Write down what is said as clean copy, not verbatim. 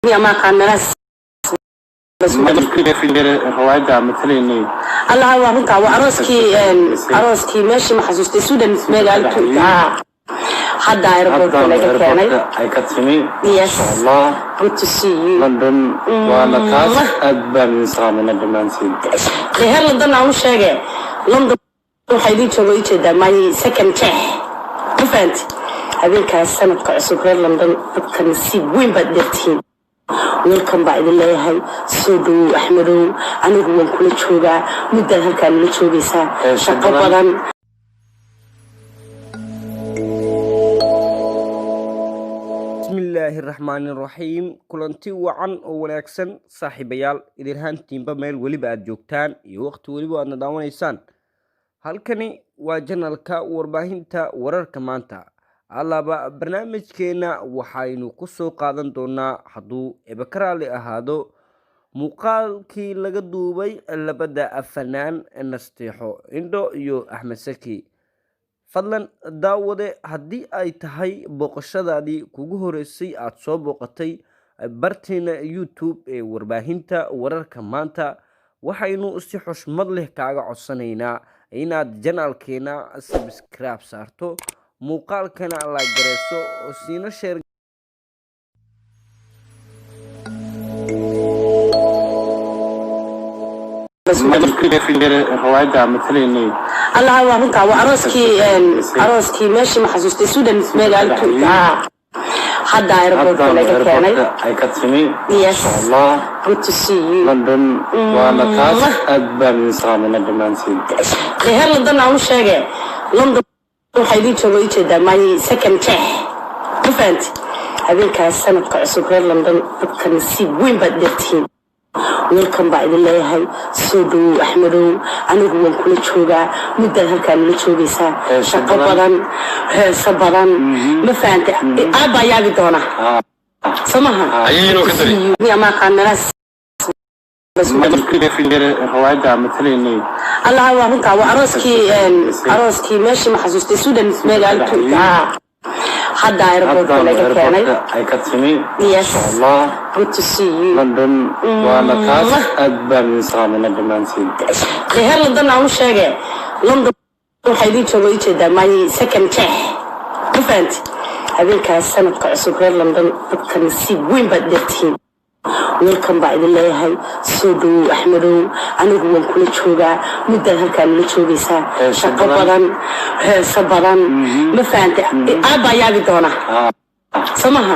Ma aqaan meelahaas. Riwaayadda matalaynay. Allah, waa runtaa, waa arooskii, arooskii meeshii ma xasuustay, Sweden meel hadda airportka laga keenay. Ay ka timi. Yes. Insha Allah. Good to see you. London waana taas, aad baan idin salaamayna dhammaantiin. Reer London aan u sheege, London waxaa idiin jooga ii jeedaa my second jeex, ma fahanti? Habeenkaas sanadka cusub, reer London, dadka nasiib weyn baad dheertihiin. Welcome baa idin leeyahay. Soo dhawow Axmedow, anigu waan kula joogaa muddaad halkaa nala joogaysaa. Heeso shaqo badan. Badan. Bismillaahi raxmaani raxiim. Kulanti wacan oo wanaagsan, saaxiibayaal, idinhaantiinba meel weliba aada joogtaan iyo waqti weliba aadna daawanaysaan. Halkani waa channelka warbaahinta wararka maanta. Allaaba barnaamijkeenna waxaynu ku soo qaadan doonaa, hadduu Eebe ka raali ahaado, muuqaalkii laga duubay labada fanaan Nasteexo Indho iyo Axmed Saki. Fadlan daawade, haddii ay tahay booqashadaadii kugu horeysay aada soo booqatay barteena YouTube ee warbaahinta wararka maanta, waxaynu si xushmad leh kaaga codsanaynaa inaad channelkeena subscribe saarto, muuqaalkana la gareyso oo siina share. Riwaayadda matalaynay. Allah, waa runtaa, waa arooskii, arooskii meeshii ma xasuustay, Sweden meel hadda airportka laga keenay. Ay ka timi. Yes. Insha Allah. Good to see you. London waana taas, aad baan idin salaamayna dhammaantiin. Reer London aan u sheege, London waxaa idiin jooga ii jeedaa my second jeex, ma fahanti? Habeenkaas sanadka cusub, reer London, dadka nasiib weyn baad dheertihiin. Welcome baa idin leeyahay. Soo dhawow Axmedow, anigu waan kula joogaa muddaad halkaa nala joogaysaa. Heeso shaqo badan. Badan, heeso badan, ma fahante? Aabbaa yaabi doona, soo maha? Ayaynu ka tari. Ma aqaan meelahaas. Riwaayadda matalaynay. Allah, waa runtaa, waa arooskii, arooskii meeshii ma xasuustay, Sweden meel hadda airportka laga keenay. Ay ka timi. Yes. Insha Allah. Good to see you. London waana taas, aad baan idin salaamayna dhammaantiin. Reer London aan u sheege, London waxaa idiin jooga ii jeedaa my second jeex, ma fahanti? Habeenkaas sanadka cusub, reer London, dadka nasiib weyn baad dheertihiin. Welcome baa idin leeyahay. Soo dhawow Axmedow, anigu waan kula joogaa muddaad halkaa nala joogaysaa. Heeso shaqo badan. Badan, heeso badan, ma fahante? Aabbaa yaabi doona, soo maha?